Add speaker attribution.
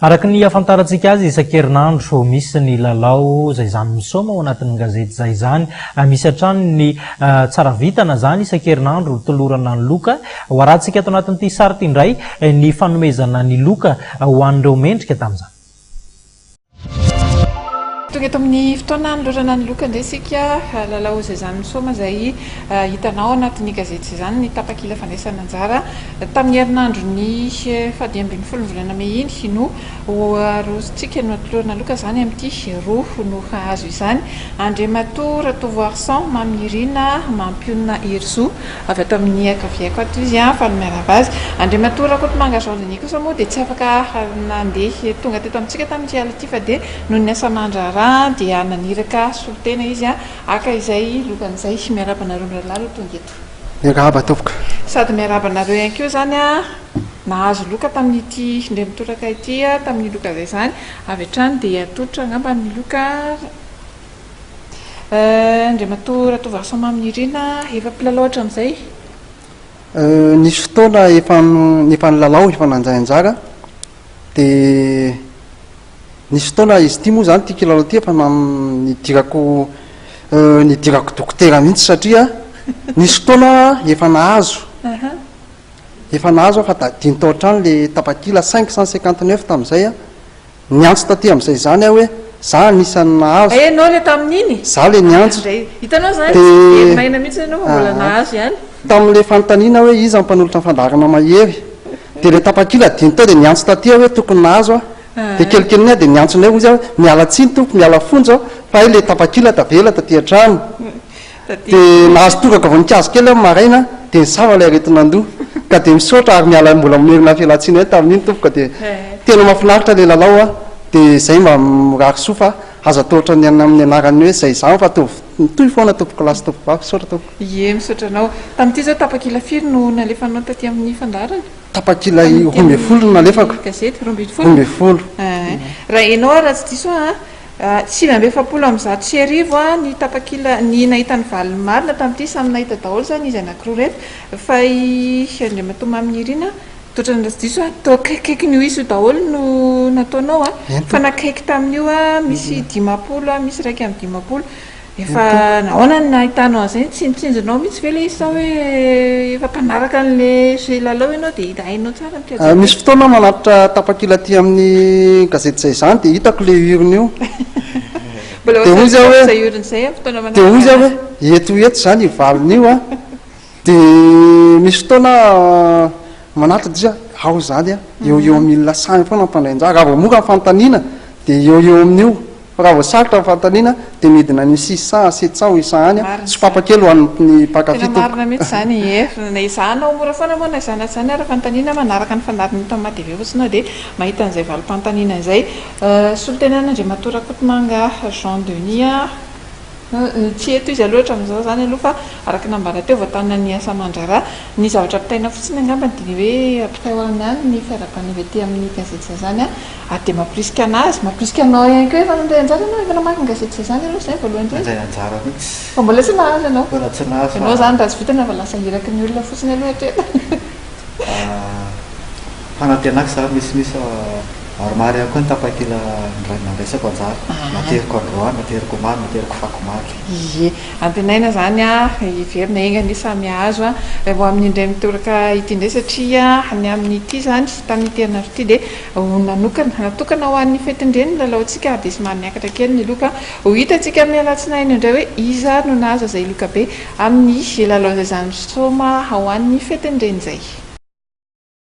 Speaker 1: Araka ny ahafantarantsika azy, isan-kerinandro misy ny lalao izay izany misaoma ao anatin'ny gazety izay izany. Misy hatrany ny tsara vintana izany isan-kerinandro tolorana ny loka. Ho arahantsika ato anatin'ity sary ity indray ny fanomezana ny loka ho an'ireo mendrika tamin'izany.
Speaker 2: Tonga eto amin'ny fotoana hanolorana ny loka indray isika. Lalao izay izany misaoma izay hitanao ao anatin'ny gazety izay izany ny tapakila fandraisana anjara tamin'ny herinandron'ny faha-15 ny volana mey iny no ho arosontsika no atolorana loka izany amin'ity roa no hahazo izany. Andriamatoa Ratovoarison Maminirina Mampionona Herizo avy ato amin'ny ankaviako ato izy faly miarahaba azy. Andriamatoa Rakotomanga Jean Denis kosa moa dia tsy afaka nandeha tonga teto amintsika tamin'ity alina ity fa dia noho ny asa aman-draharaha dia naniraka solontena izy haka izay lokany izay. Miarahaba anareo mirahalahy aloha tonga eto.
Speaker 3: Miarahaba tompoko.
Speaker 2: Sady miarahaba anareo ihany koa izany nahazo loka tamin'ity indray mitoraka ity tamin'ny loka izay izany. Avy hatrany dia atolotra angamba ny loka. Andriamatoa Ratovoarison Maminirina, efa mpilalao hatramin'izay?
Speaker 3: Nisy fotoana efa efa nilalao, efa nandray anjara, dia nisy fotoana izy ity moa izany ity kilalao ity efa nidirako nidirako dokotera mihitsy satria nisy fotoana efa nahazo, efa nahazo aho fa tadidino tao an-trano ilay tapakila 559 tamin'izay an. Niantso taty amin'izay izany aho hoe za anisan'ny nahazo.
Speaker 2: Hay ianao ilay tamin'iny?
Speaker 3: Za ilay niantso.
Speaker 2: Indray. Hitanao izany tsy very maina mihitsy ianao fa mbola nahazo ihany.
Speaker 3: Tamin'ilay fanontaniana hoe iza no mpanolotra ny fandaharana Mahery. Dia ilay tapakila adino tao dia niantso taty aho hoe tokony nahazo aho. Dia kelikelin'ny aho dia niantso indray hoy izy hoe miala tsiny tompoko, miala fonja aho fa hay ilay tapakila tavela taty an-trano. Dia nahazo toraka voninkazo kely aho maraina dia nisava ilay aretin'andoha. Ka dia misaotra ary miala mbola mamerina fialantsiny ahy tamin'iny tompoko dia tena mahafinaritra ilay lalao a, dia izay mba mirary soa fa aza atao ohatran'ny amin'ny anaran'ny hoe izay izany fa ataovy mitohy foana tompoko lahy sy tompoko vavy. Misaotra tompoko.
Speaker 2: Ie, misaotra anao. Tamin'ity izao tapakila firy no nalefanao taty amin'ny fandaharana?
Speaker 3: Tapakila 12 no nalefako.
Speaker 2: Gazety, 12?
Speaker 3: 12.
Speaker 2: Raha ianao ary raha tsy diso aho an, 1149 ny tapakila ny nahita ny valiny marina tamin'ity, samy nahita daholo izany izy anankiroa ireto, fa i Andriamatoa Maminirina toa ohatran'ny raha tsy diso aho, toa akaikikaikin'io isa io daholo no nataonao an, fa nakaiky tamin'io misy 50, misy 51. Efa nahoana no nahitanao an'izay? Tsy nitsinjonao mihitsy ve ilay izy sa hoe efa mpanaraka an'ilay jeu lalao ianao dia hita hainao tsara ny
Speaker 3: pejy? Misy fotoana aho manatitra tapakila aty amin'ny gazety izay izany dia hitako ilay urne io.
Speaker 2: Mbola
Speaker 3: Dia hoy
Speaker 2: ohatran'ny
Speaker 3: aho hoe
Speaker 2: izay urne izay amin'ny fotoana
Speaker 3: dia
Speaker 2: manaraka
Speaker 3: hoy aho
Speaker 2: anazy.
Speaker 3: hoe eto ho eto izany io valiny io an. Dia misy fotoana aho manatitra dia ao izany an, eo eo amin'ny mille cent eo foana ny mpandray anjara. Raha vao mora ny fanontaniana dia eo eo amin'io. Fa raha vao sarotra ny fanontaniana dia midina any 600 à 700 ou 800 any,
Speaker 2: Marina
Speaker 3: sopapa
Speaker 2: izany.
Speaker 3: kely ho an'ny mpankafy
Speaker 2: Tena
Speaker 3: tompoko.
Speaker 2: marina mihitsy izany ie. Na ezahanao mora foana moa na izany na tsy izany ary fanontaniana manaraka ny fandaharana eto amin'ny MATV fotsiny aho dia mahita an'izay valim-panontaniana izay. Solontenan'Andriamatoa Rakotomanga Jean Denis. Tsy eto izy aloha hatramin'izao izany aloha fa araka ny nambara teo vao tanana ny asa aman-draharaha. Ny zavatra ampitaina fotsiny angambany dia ny hoe ampitao any ihany ny fiarahabana avy aty amin'ny gazety izay izany ary dia mampirisika an'azy, mampirisika anao ihany koa efa nandray anjara ianao, efa namaky ny gazety izay izany aloha izay voalohany indrindra.
Speaker 4: Nandray anjara mihitsy.
Speaker 2: Fa mbola tsy nahazo ianao.
Speaker 4: Mbola tsy nahazo fa.
Speaker 2: Ianao izany raha tsy vitana fa lasa iraky ny olona fotsiny aloha hatreto.
Speaker 4: Fanantenako izany misimisy maromaro ihany koa ny tapakila nandraisako anjara, nateriko androany, nateriko omaly, nateriko fakomaly.
Speaker 2: Ie, antenaina izany hiverina enga anie samy hahazo ho amin'ny indray mitoraka ity indray satria ny amin'ity izany tamin'ity herinandro ity dia ho nanokana, natokana ho an'ny fetin-dreny ny lalaontsika ary dia somary niakatra kely ny loka. Ho hitantsika amin'ny alatsinainy indray hoe iza no nahazo izay loka be amin'ny lalao izay izany misoma ho an'ny fetin-dreny izay.